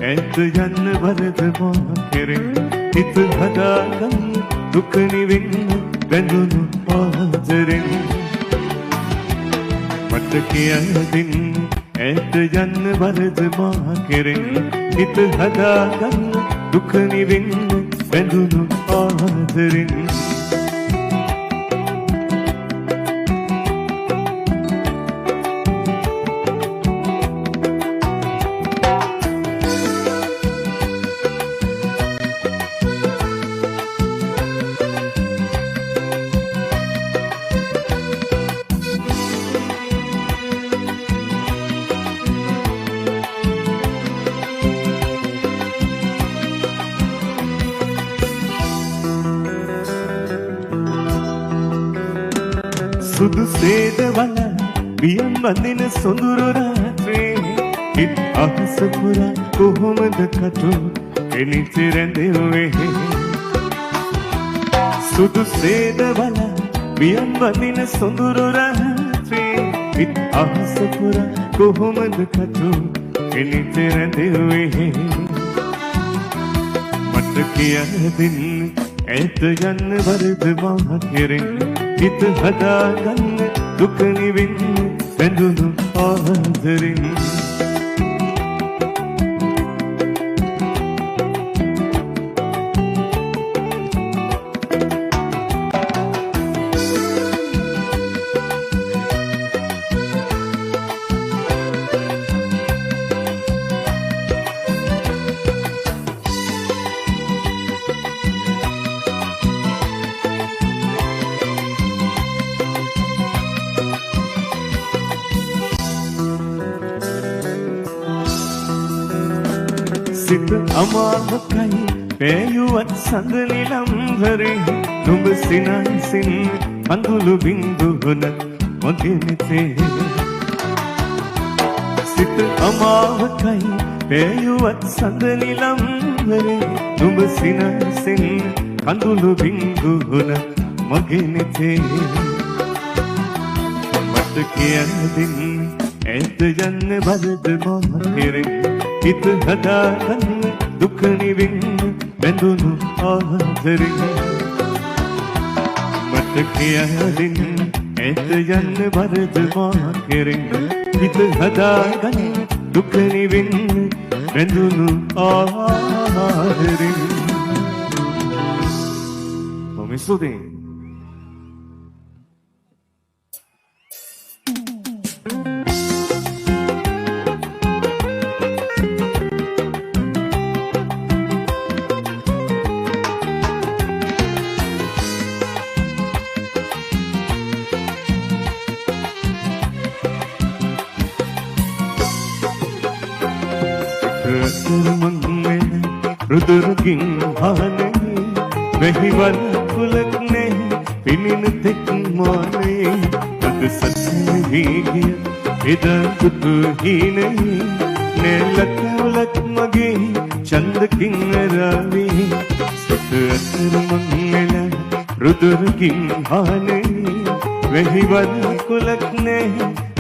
ඈත යන්න වරද මා කෙරෙන් හිත හදාගන්න දුක නිවෙන්න බැඳුණු ආදරෙන්. මට කියා දෙන්න ඈත යන්න වරද මා කෙරෙන් හිත හදාගන්න දුක නිවෙන්න බැඳුණු ආදරෙන්. සුදු සේදවල වියන් වඳින සොඳුරු රාත්‍රියේ හිත් අහස පුරා කොහොමද කටු එනිච රැඳෙව්වේ. සුදු සේදවල වියන් වඳින සොඳුරු රාත්‍රියේ හිත් අහස පුරා කොහොමද කටු එනිච රැඳෙව්වේ. මට කියා දෙන්න ඈත යන්න වරද මා කෙරෙන් හිත හදාගන්න දුක නිවෙන්න බැඳුණු ආදරෙන්. සිත අමාවකයි පෑයුවත් සඳ නිලම්බරේ නුඹ සිනාසින් කඳුළු බින්දු වන මගේ නෙතේ. සිත අමාවකයි පෑයුවත් සඳ නිලම්බරේ නුඹ සිනාසින් කඳුළු බින්දු වන මගේ නෙතේ. මට කියන්න දෙන්න ඈත යන්න වරද මා කෙරෙන් හිත හදාගන්න දුක නිවෙන්න බැඳුණු ආදරෙන්. මට කියා දෙන්න ඈත යන්න වරද මා කෙරෙන් හිත හදාගන්න දුක නිවෙන්න බැඳුණු ආදරෙන්. මම ස්තුතියි. මං වෙන රුදුරුකින් හානේ වෙහිවල කුලක් නේ පිනින තෙක් මානේ අද සසර වී ගිය එදා දුටු හීනේ නෙලක උලක් මගේ ඡන්දකින් රාවේ. සිත අතර මං වෙන රුදුරුකින් හානේ වෙහිවල කුලක් නේ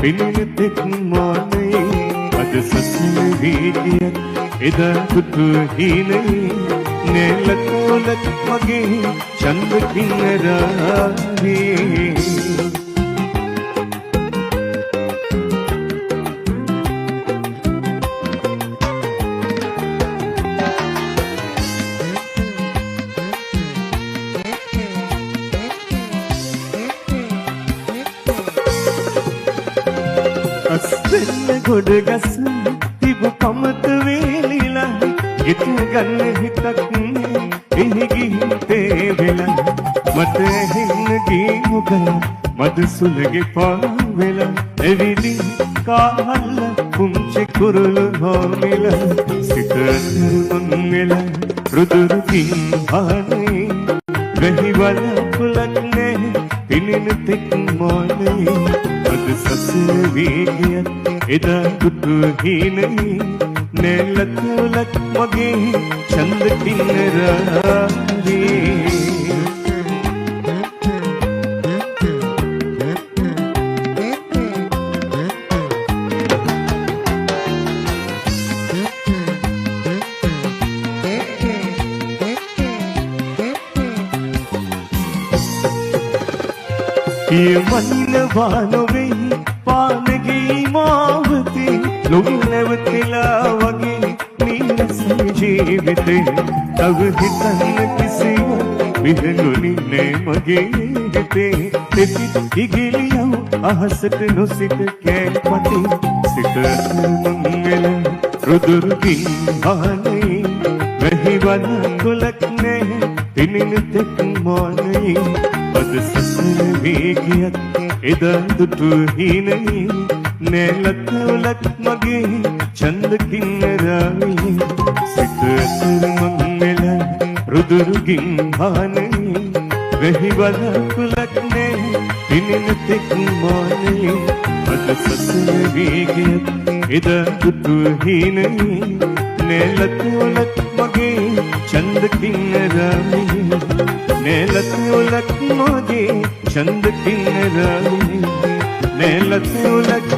පිනින තෙක් මානේ අද සසර වී ගිය එදා දුටු හීනේ නෙලක උලක් මගේ ඡන්දකින් රාවේ. අස්වෙන්න ගොඩ ගස් තිබ පමත වේලිලා ගෙට ගන්න හිතක් නෑ එහි ගිහින් තේ වෙලා. මට ඇහෙන්න ගී මොගල මද සුළගේ පාවෙලා ඇවිලි කාහල්ල පුංචි කුරුළු හොමිලා. සිත අතර මං වෙලා රුදුරුකින් හානේ වෙහිවල කුලක් නෑ පිනින තෙක් මානේ අද සසර වී ගියත් එදා දුටු හීනේ නෙලක උලක් මගේ ඡන්දකින් රාවේ. කියමන්නවා නොවේ පානගී මාවතේ ලොව නැවතිලා වගේ නීරස ජීවිතේ. තව හිතන්න කිසිවක් විහලුනි නෑ මගේ හිතේ. තෙපිත් ඉගිලියව අහසට නොසිත කෑපතේ. සිත මංගල රුදුරු ගින්හානේ වැහි වළකුලක් නෑ පිනින තෙක් මානේ. අද සසර වී ගියත් එදා දුටු හීනේ නෑ ලත උලක් මගේ ඡන්ද කින්නරාවේ. සිත අතර මං වෙලා රුදුරු ගින්හානේ වැහි වළකුලක් නෑ පිනින තෙක් මානේ. අද සසර වී ගියත් එදා දුටු හීනේ නෑ ලත උලක් මගේ ඡන්ද කින්නරාවේ. නෑ ලත උලක් මගේ ඡන්ද කින්නරාවේ. නෑ ලත උලක්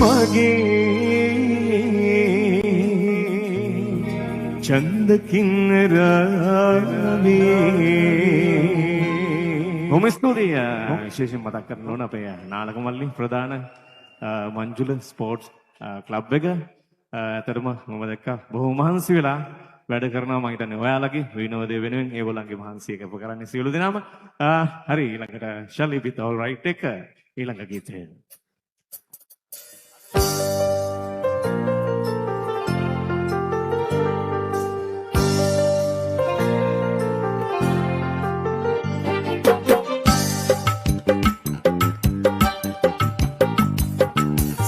මගේ ඡන්ද කින්නරාවේ. බොහොම ස්තුතියි. විශේෂයෙන් මතක් කරන්න ඕන අපේ නාලක මල්ලි ප්‍රධාන මංජුල ස්පෝර්ට්ස් ක්ලබ් එක. ඇත්තටම මම දැක්කා බොහොම මහන්සි වෙලා වැඩ කරනවා. මම හිතන්නේ ඔයාලගේ විනෝදය වෙනුවෙන් ඒගොල්ලන්ගේ මහන්සිය කැප කරන්නේ සියලු දෙනාම. හරි, ඊළඟට ශලි විත් ඕල් රයිට් එක ඊළඟ ගීතය.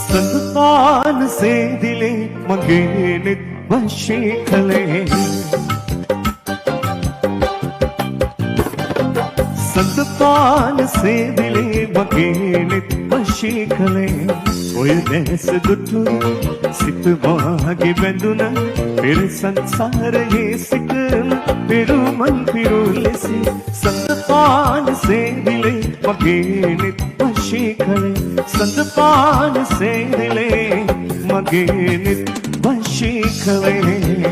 සඳපාන සේදිලේ මගේ නෙත් වශී කළේ. සඳපාන සේදිලේ මගේ නෙත් වශී කළේ. ඔය දැස දුටු සිත වාගේ බැඳුන පෙර සංසාරයේ සිටම පෙරුමන් පිරු ලෙසි. සඳපාන සේදිලේ මගේ නෙත් වශී කළේ. සඳපාන සේදිලේ මගේ නෙත් වශී කළේ.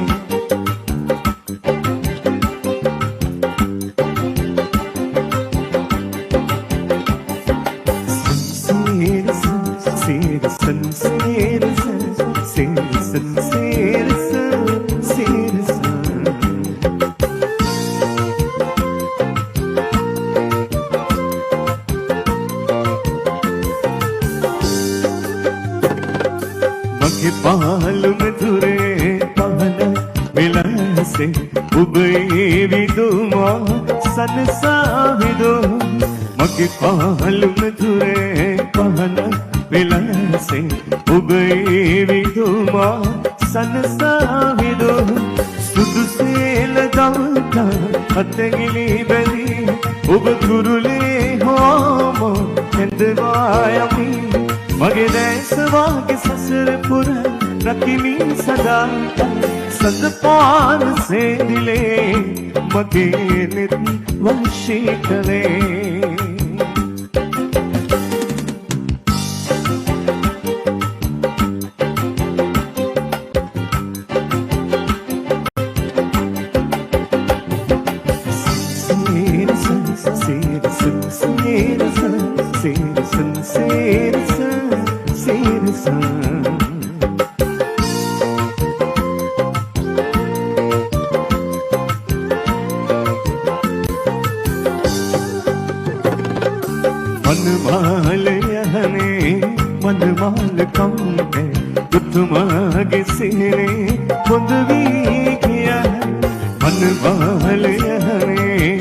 සේරස සේරස සේරස සේරස සේරස සේරස. මගේ පාලු මధుරේ පහන විලාසේ ඔබ ඒ විදුමා සනසා විදෝ. මගේ පාලු මధుරේ පහන විලාසේ ඔබ ඒ විදුමා සනසා විදෝ. සුදු සේල දවතා අතගිලි බැලි ඔබ කුරුලේ හෝම ඇඳවා යමි. මගේ දැස වාගේ සසර පුර රකිමි සදා. සඳපාන සේදිලේ මගේ නෙත් වශී කළේ. සේරස සේරස සේරස සේරස සේරස සේරස. මනමාල යහනේ මනමාල කම්පේ දුතුමාගේ සිහිනේ පොඳ වී ගියා. මනමාල යහනේ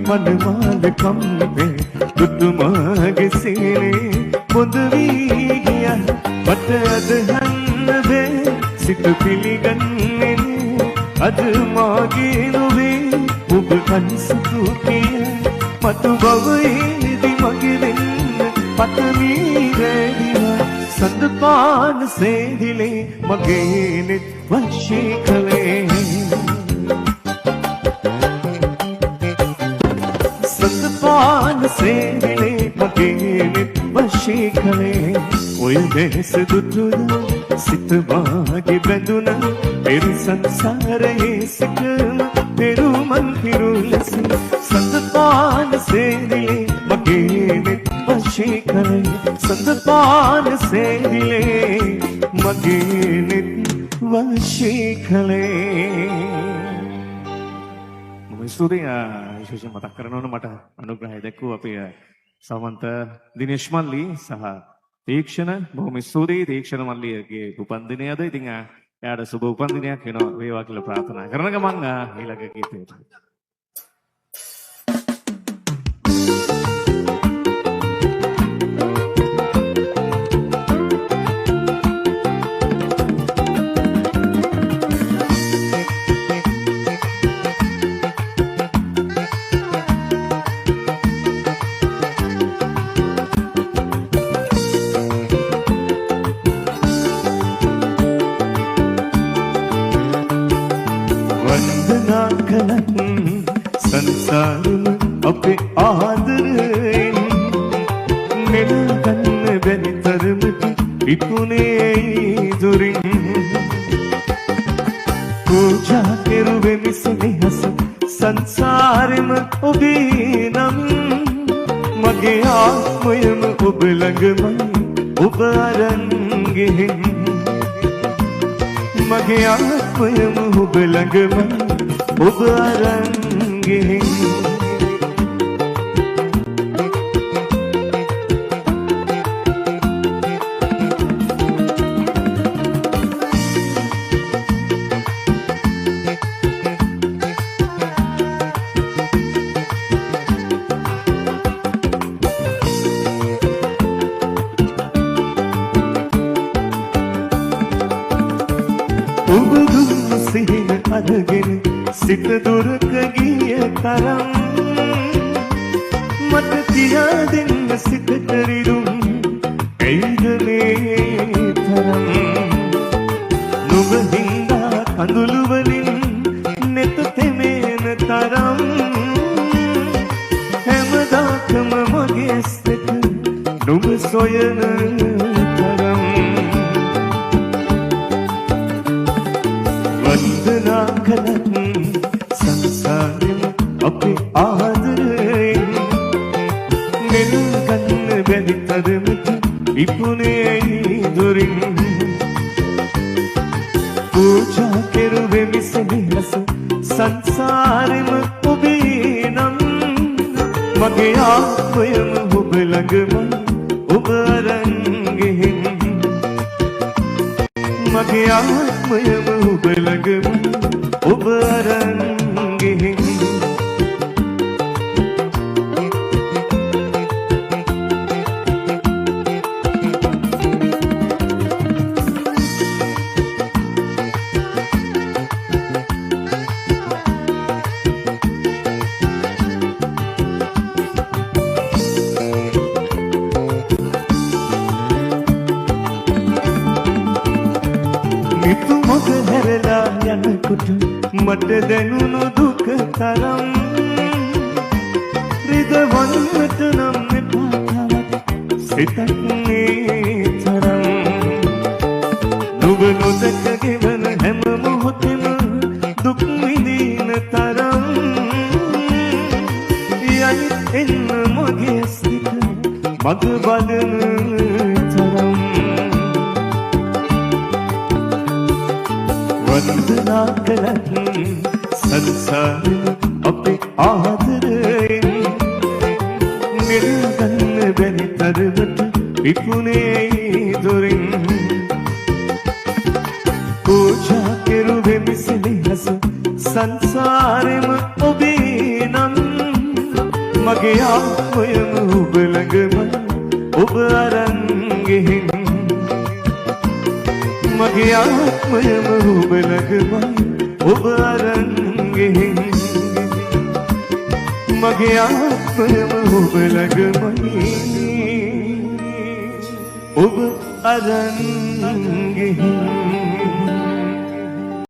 මනමාල කම්පේ දුතුමාගේ සිහිනේ පොඳ වී ගියා. මට අදහන්න බෑ, සිත පිළිගන්නේ නෑ. අද මාගේ නොවේ ඔබ කන්සතු කිය. මතු භවයේදී මගේ වෙන්න පතමි රැඳිලා. සඳපාන සේදිලේ මගේ නෙත් වශී කළේ. සඳපාන සේදිලේ මගේ නෙත් වශී කළේ. ඔය දැස දුටුද සිත වාගේ බැඳුන පෙර සංසාරයේ සිටම පෙරුමන් පිරු ලෙස. සඳපාන සේදිලේ මගේ නෙත් වශී වශී කළේ, සඳ පාන සේවිලේ මගේ නෙත් වශී කළේ. මම ස්තුතියි. විශේෂයෙන් මතක් කරන්න ඕන මට අනුග්‍රහය දැක්වූ අපේ සමන්ත දිනේෂ් මල්ලි සහ තීක්ෂණ. බොහොම ස්තුතියි. තීක්ෂණ මල්ලිගේ උපන්දිනය අද. ඉතින් එයාට සුබ උපන්දිනයක් වෙනවා වේවා කියලා ප්‍රාර්ථනා කරන ගමන් ඊළඟ ගීතයට. වන්දනා කළත් සංසාරෙම අපේ ආදරයෙන් නෙලා ගන්න බැරි තරමට පිපුණේ දුරින්. පූජා කෙරුවෙමි සෙනෙහස සංසාරෙම ඔබේ නම්, මගේ ආත්මයම ඔබ ළඟමයි, ඔබ අරන් ගෙහින්. මගේ ආත්මයම ඔබ ළඟමයි, ඔබ අරන් ගෙහින්. ඔබ දුන්න සිහින අරගෙන සිත දුරක ගිය තරම්, මට කියා දෙන්න සිතට රිදුම් ඇයිද මේ තරම්? නුඹ හින්දා කඳුළු වලින් නෙත තෙමෙන තරම්, හැමදාකම මගේ ඇස් දෙක නුඹ සොයන තරම්. වන්දනා කළත් සංසාරෙම අපේ ආදරයෙන් නෙලා ගන්න බැරි තරමට ඉපුණේ දුරින්. පූජා කෙරුවෙමි සෙනෙහස සංසාරෙම ඔබේ නම්, මගේ ආත්මයම ඔබ ළඟමයි, ඔබ අරන් ගෙහින්. මගේ ආත්මයම ඔබ ළඟමයි, ඔබ අරන් ගෙහින්. නිතු මොක හැරලා යනකොට මට දැනුණු දුක තරම්, රිදවන්නට නම් එපා තවත් සිතක් මේ තරම්. නුඹ නොදැක ගෙවන හැම මොහොතෙම දුක් විඳින තරම්, යළිත් එන්න මගේ ඇස් දෙක මග බලන තරම්. වන්දනා කළත් සංසාරෙම අපේ ආදරයෙන් නෙලා ගන්න බැරි තරමට පිපුණේ දුරින්. පූජා කෙරුවෙමි සෙනෙහස සංසාරෙම ඔබේ නම්, මගේ ආත්මයම ඔබ ළඟමයි, ඔබ අරන් ගෙහින්. මගේ ආත්මයම ඔබ ළඟමයි, ඔබ අරන් ගෙහින්. මගේ ආත්මයම ඔබ ළඟමයි, ඔබ අරන් ගෙහින්.